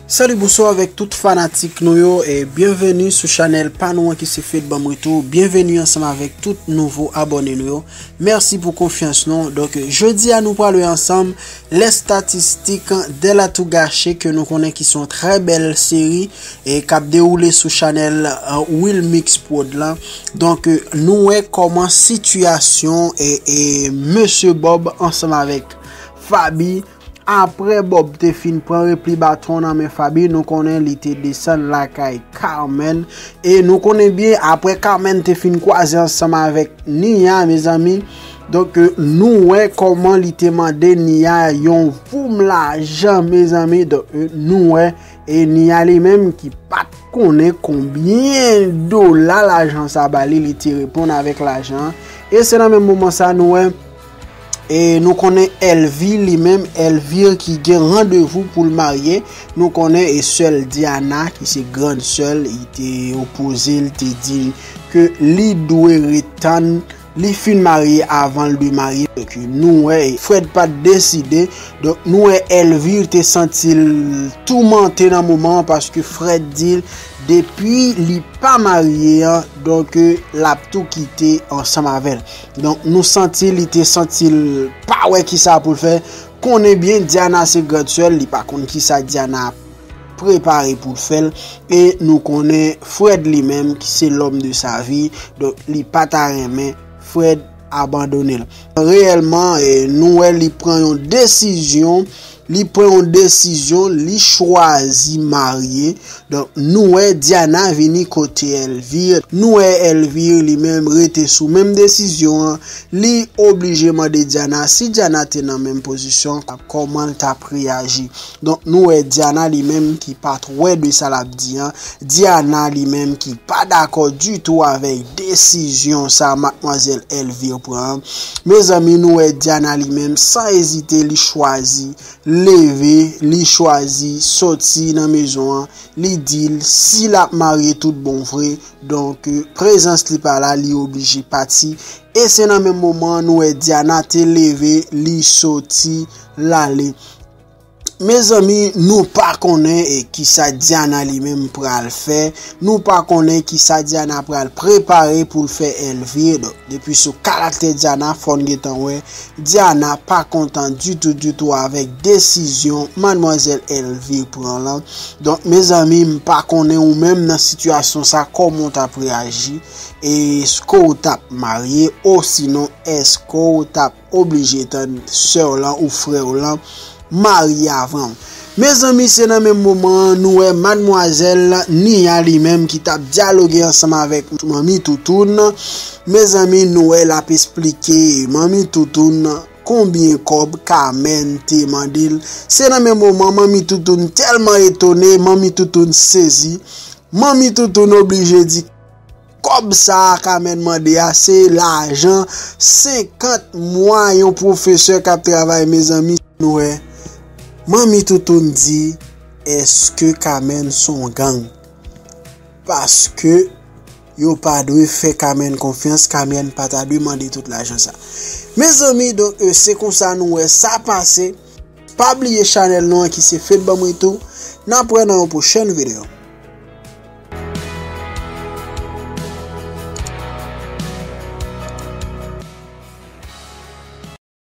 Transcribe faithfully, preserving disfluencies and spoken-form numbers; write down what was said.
Salut, bonsoir avec tout fanatik nou yo e byenveni sou chanèl pa nou an ki se Fed Banm Retou. Byenveni ansanm avèk tout nouvo abòne nou yo. Mèsi pou konfyans nou. Donk, jodi a nou pral wè ansanm les statistiques de La Tour Gâchée ke nou konnen ki se yon trè bèl seri e k ap dewoule sou chanèl uh, Wilmix Prod la. Donk, nou wè kòman sitiyasyon e, e Mesye Bob ansanm avèk Faby Apre Bob te fin pran repli baton nan men Faby, nou konnen li te desann lakay Carmen. E nou konnen byen, apre Carmen te fin kwaze ansanm avèk Nia, mezanmi. Donk, nou wè kòman li te mande Nia yon voum lajan, mezanmi. Donk, nou wè, e Nia li menm ki pa t konnen konbyen dola lajan sa ba li, li te reponn avèk lajan. E se nan menm moman sa, nou wè, E nou konnen Elvire li menm, Elvire ki gen randevou pou l marye, nou konnen e sè l Diana ki se grann sè l, li te opoze l, te di l ke li dwe ret tann li fin marye avan l dwe marye. Donk, nou wè Fred pa t deside. Donk, nou wè Elvire te santi l toumante nan moman an paske Fred di l depi li pa marye an, donk, l ap tou kite ansanm avè l. Donk, nou santi li te santi l pa wè kisa pou l fè. Konnen byen Diana se grann sè l, li pa konn kisa Diana ap prepare pou l fè l. E nou konnen Fred li menm ki se l'homme de sa vie, donk, li pa ta renmen Fred abandone l. Reyèlman, e, nou wè li pran yon desizyon, li pran yon desizyon, li chwazi marye. Donk, nou wè Diana vini kote Elvire. Nou wè Elvire li menm rete sou menm desizyon an. Li oblije mande Diana, si Diana te nan menm pozisyon, kòman l t ap reyaji. Donk, nou wè Diana li menm ki pa t wè de sa l ap di an. Diana li menm ki pa dakò ditou avèk desizyon sa madmwazèl Elvire pran an. Mezanmi, nou wè Diana li menm, san ezite, li chwazi leve, li chwazi soti nan mezon an. Li di l si l ap marye tout bon vre. Donk, prezans li pa la, li oblije pati. E se nan menm moman an, nou wè Diana te leve, li soti, l ale. Mezanmi, nou pa konnen, e, kisa Diana li menm pral fè. Nou pa konnen kisa Diana pral prepare pou l fè Elvire. Donk, depi sou karaktè Diana, fò n gentan wè Diana pa kontan ditou, ditou avèk desizyon madmwazèl Elvire pran lan. Donk, mezanmi, m pa konnen ou menm nan sitiyasyon sa, kòman w t ap reyaji? Èske w t ap marye? Osinon, èske w t ap oblije tann sè w lan ou frè w lan marye avan w? Mezanmi, se nan menm moman an, nou wè madmwazèl Nia li menm ki t ap dyaloge ansanm avèk manmi Toutoun. Mezanmi, nou wè l ap esplike manmi Toutoun konbyen kòb Carmen te mande l. Se nan menm moman, manmi Toutoun tèlman etone, manmi Toutoun sezi. Manmi Toutoun oblije di, kòb sa a Carmen mande a, se lajan senkant mwa yon pwofesè k ap travay, mezanmi, nou wè. Manmi Toutoun di, èske Carmen se yon gang? Paske yo pa dwe fè Carmen konfyans, Carmen pa ta dwe mande tout lajan sa. Mezanmi, donk, e, se konsa nou wè sa pase. Pa bliye chanèl nou an ki se Fed Banm Retou. N ap wè nan yon pwochèn videyo.